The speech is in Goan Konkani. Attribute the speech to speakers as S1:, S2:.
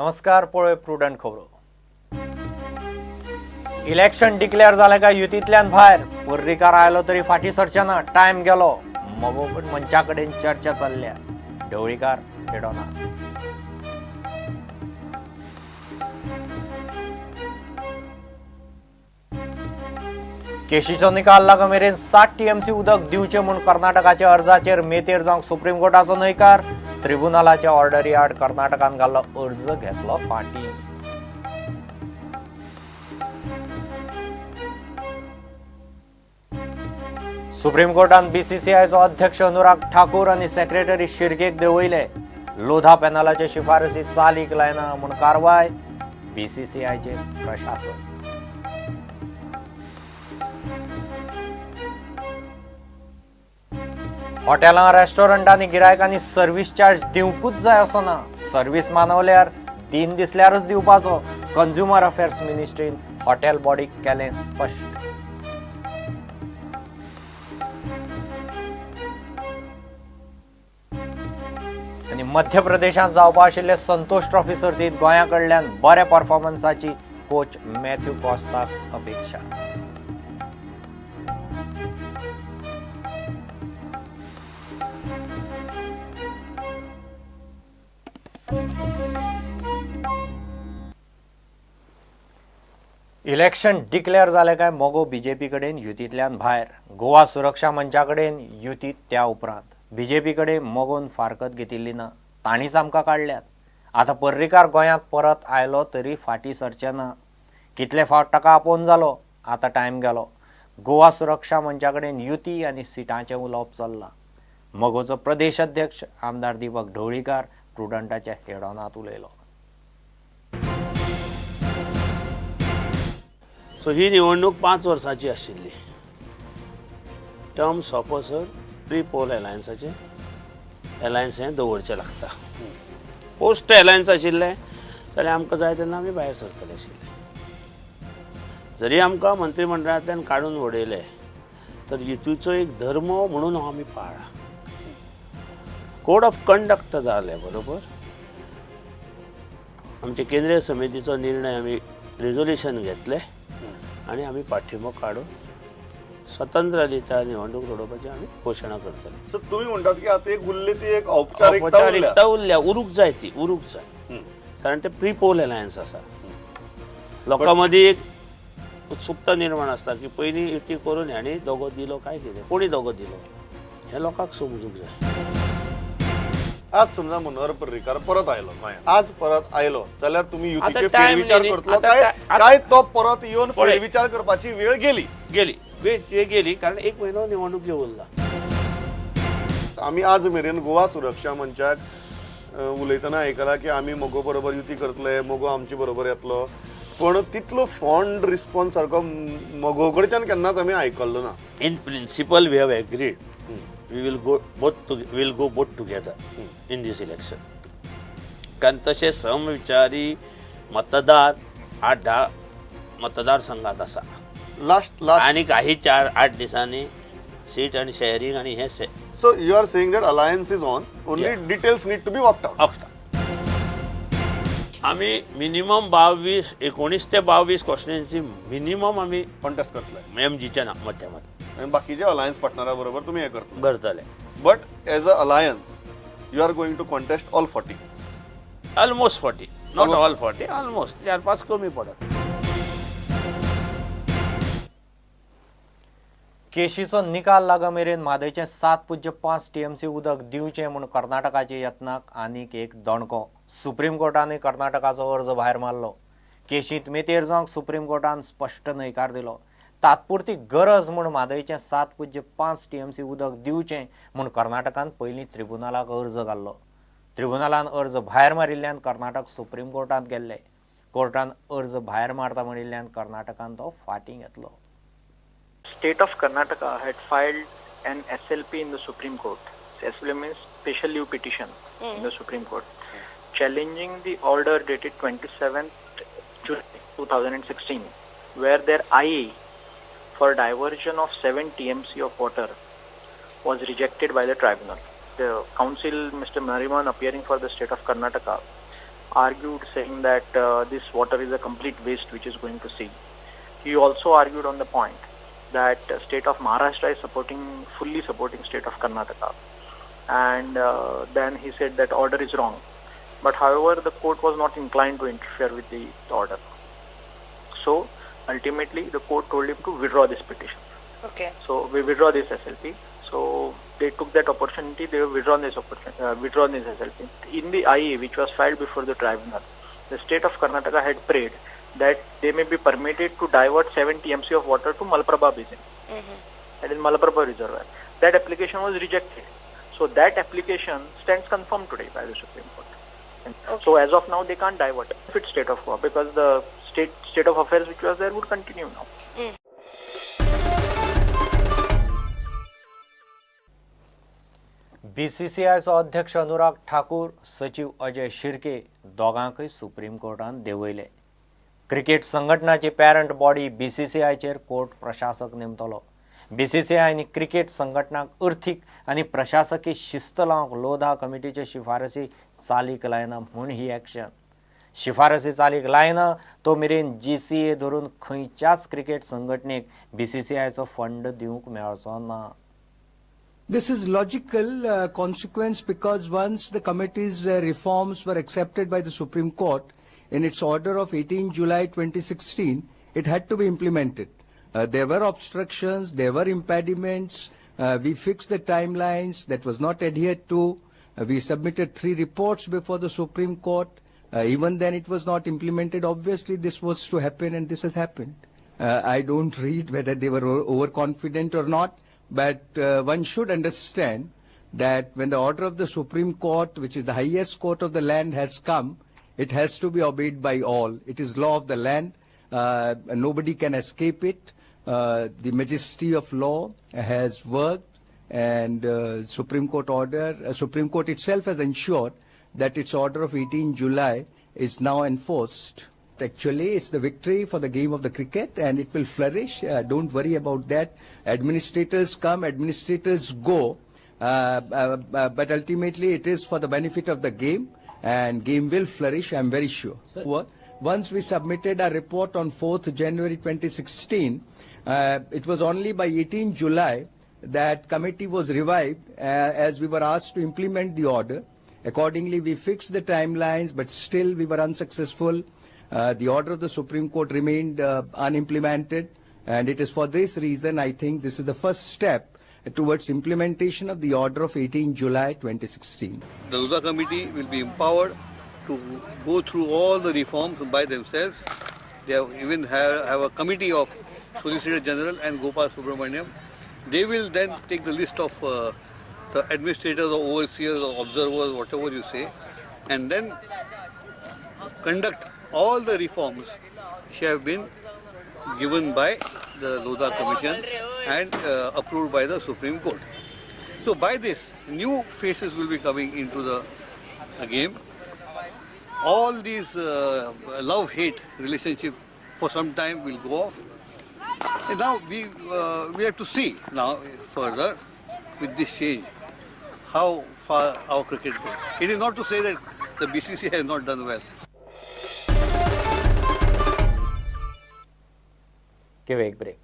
S1: नमस्कार, पळय प्रुडंट खबरो. इलेक्शन डिक्लेअर जालें काय युतींतल्यान भायर. पर्रीकार आयलो तरी फाटीं सरचे ना. टायम गेलो. मगो मंचा कडेन चर्चा चल्ल्या. ढवळीकार हेडोना. केशीचो निकाल लागो मेरेन 60 TMC उदक दिवचें म्हूण कर्नाटकाच्या अर्जाचेर मेतेर जावंक सुप्रीम कोर्टाचो न्हयकार. त्रिबुनालाच्या ऑर्डरी आड कर्नाटकान घाल्लो अर्ज घेतलो फाटीं. सुप्रीम कोर्टान बीसीसीआयचो अध्यक्ष अनुराग ठाकूर आनी सेक्रेटरी शिर्केक देंवयले. लोधा पॅनलाचे शिफारसी चालीक लायना म्हूण कारवाय. बीसीसीआयचे प्रशासन. हॉटेलां, रेस्टॉरंटांनी गिरायकांनी सर्वीस चार्ज दिवंकूच जाय असो ना. सर्वीस मानवल्यार दिन दिसल्यारच दिवपाचो. कंज्युमर अफेर्स मिनिस्ट्रीन हॉटेल बॉडीक केलें स्पश्ट. आनी मध्य प्रदेशांत जावपा आशिल्ले संतोष ट्रॉफी सर्तींत गोंया कडल्यान बऱ्या परफॉर्मन्साची कोच मॅथ्यू कॉस्ताक अपेक्षा. इलेक्शन डिक्लेअर जालें काय मगो बीजेपी कडेन युतींतल्यान भायर. गोवा सुरक्षा मंचा कडेन युती त्या उपरांत बीजेपी कडेन मगोन फारकत घेतिल्ली ना. तांणीच आमकां काडल्यात. आतां पर्रीकार गोंयांत परत आयलो तरी फाटीं सरचे ना. कितले फावट ताका आपोवन जालो. आतां टायम गेलो. गोवा सुरक्षा मंचा कडेन युती आनी सिटांचें उलोवप चल्लां. मगोचो प्रदेश अध्यक्ष आमदार दीपक ढवळीकार प्रुडंटाच्या हेडॉनांत उलयलो.
S2: सो ही निवडणूक 5 वर्सांची आशिल्ली. टर्म सोंपसर प्री पोल अलायन्साचें अलायन्स हें दवरचें लागता. पोस्ट अलायन्स आशिल्लें जाल्यार आमकां जाय तेन्ना आमी भायर सरतले आशिल्ले. जरी आमकां मंत्रीमंडळांतल्यान काडून उडयलें तर युतीचो एक धर्म म्हणून आमी पाळ्ळा. कोड ऑफ कंडक्ट जालें बरोबर. आमचे केंद्रीय समितीचो निर्णय आमी रेजोल्युशन घेतलें आनी आमी पाठिंबो काडून स्वतंत्र रित्या निवडणूक लडोवपाची आमी घोशणा करतले.
S3: सो तुमी म्हणटात की आतां एक उरली ती एक औपचारिकता
S2: उरल्या. उरूंक जाय, ती उरूंक जाय, कारण ते प्री पोल अलायन्स आसा. लोकां मदीं एक उत्सुकता निर्माण आसता की पयलीं युती करून हांणी दगो दिलो काय कितें, कोणी दगो दिलो हें लोकांक समजूंक जाय.
S3: आज समजा मनोहर पर्रीकार परत आयलो गोंयांत, आज परत आयलो जाल्यार तुमी युतीचेर फेरविचार करतलो काय तो परत येवन फेरविचार करपाची वेळ गेली?
S2: गेली, वेळ गेली, कारण 1 म्हयनो निवडणूक उरला.
S3: आमी आज मेरेन गोवा सुरक्षा मंचाक उलयतना आयकला की आमी मगो बरोबर युती करतले, मगो आमचे बरोबर येतलो, पण तितलो फॉन्ड रिस्पॉन्स सारको मगो कडच्यान केन्नाच आमी आयकल्लो ना.
S2: In principle we have agreed we will go both will go both together in this election. कारण तशे समविचारी मतदार 8-10 मतदारसंघात आसा.
S3: लास्ट लास्ट
S2: आनी काही 4-8 दिसांनी सीट आनी शेअरिंग आनी हे.
S3: So you are saying that alliance is on, only details need to be worked out.
S2: आमी मिनिमम 22, 19 ते 22 कॉन्स्टिट्युएन्सी मिनिमम आमी
S3: कॉन्टेस्ट करतले
S2: एमजीच्या माध्यमांत.
S3: आनी बाकीचे अलायन्स पार्टनरा बरोबर तुमी हें करतले
S2: करतले.
S3: But as a alliance you are going to contest all 40,
S2: almost 40, not all 40, almost 4-5 कमी पडत.
S1: केशीचो निकाल लागो मेरेन म्हादयचें 7.5 TMC उदक दिवचें म्हूण कर्नाटकाच्या यत्नाक आनीक एक दणको. सुप्रीम कोर्टानूय कर्नाटकाचो अर्ज भायर मारलो. केशींत मेतेर जावंक सुप्रीम कोर्टान स्पश्ट न्हयकार दिलो. तात्पुरती गरज म्हूण म्हादयचें 7.5 TMC उदक दिवचें म्हूण कर्नाटकान पयलीं त्रिबुनालाक अर्ज घाल्लो. त्रिबुनालान अर्ज भायर मारिल्ल्यान कर्नाटक सुप्रीम कोर्टांत गेल्ले. कोर्टान अर्ज भायर मारता म्हणिल्ल्यान कर्नाटकान तो फाटीं घेतलो.
S4: State of Karnataka had filed an SLP in the Supreme Court. SLP means Special Leave Petition in the Supreme Court, challenging the order dated 27th July 2016, where their IE for diversion of 7 TMC of water was rejected by the tribunal. The counsel, Mr. Nariman, appearing for the state of Karnataka, argued saying that this water is a complete waste which is going to sea. He also argued on the point that state of Maharashtra is fully supporting state of Karnataka. And then he said that order is wrong. But however, the court was not inclined to interfere with the order. So ultimately, the court told him to withdraw this petition.
S5: Okay.
S4: So we withdraw this SLP. So they took that opportunity. They have withdrawn this opportunity, withdrawn this SLP. In the IE, which was filed before the tribunal, the state of Karnataka had prayed that they may be permitted to divert 7 TMC of water to Malaprabha basin, and in Malaprabha reservoir. That application was rejected. So that application stands confirmed today by the Supreme Court. And
S5: okay.
S4: So as of now, they can't divert if it's state of Goa, because the state of affairs which was there would continue now.
S1: BCCIचो अध्यक्ष अनुराग ठाकूर, सचिव अजय शिर्के दोगांकय सुप्रीम कोर्टान देंवयले. क्रिकेट संघटनाची पॅरंट बॉडी BCCIचेर कोर्ट प्रशासक नेमतलो. BCCI आनी क्रिकेट संघटनाक अर्थीक आनी प्रशासकी शिस्त लावंक लोधा कमिटीचे शिफारसी चालीक लायना म्हूण ही एक्शन. शिफारसी चालीक लायना तो मेरेन GCA धरून खंयच्याच क्रिकेट संघटनेक BCCIचो फंड दिवंक मेळचो ना.
S6: This is logical consequence because once the committee's reforms were accepted by the Supreme Court in its order of 18 July 2016, it had to be implemented. There were obstructions, there were impediments, we fixed the timelines that was not adhered to. We submitted 3 reports before the Supreme Court. Even then it was not implemented. Obviously this was to happen and this has happened. I don't read whether they were overconfident or not. But one should understand that when the order of the Supreme Court, which is the highest court of the land, has come, it has to be obeyed by all. It is law of the land. Nobody can escape it. The majesty of law has worked, and Supreme Court order, Supreme Court itself has ensured that its order of 18 July is now enforced. Actually, it's the victory for the game of the cricket, and it will flourish. Don't worry about that. Administrators come, administrators go, but ultimately it is for the benefit of the game, and game will flourish, I'm very sure. Sir. Once we submitted our report on 4th January 2016, it was only by 18 July that committee was revived as we were asked to implement the order. Accordingly, we fixed the timelines, but still we were unsuccessful. The order of the Supreme Court remained unimplemented, and it is for this reason I think this is the first step towards implementation of the order of 18 July 2016.
S7: The Lodha Committee will be empowered to go through all the reforms by themselves. They have even have a committee of Solicitor General and Gopal Subramaniam. They will then take the list of the administrators or overseers or observers, whatever you say, and then conduct all the reforms which have been given by the Lodha Commission and approved by the Supreme Court. So by this, new faces will be coming into the game. All these love-hate relationship for some time will go off. And now we have to see now further with this change how far our cricket goes. It is not to say that the BCCI has not done well.
S1: Give a break.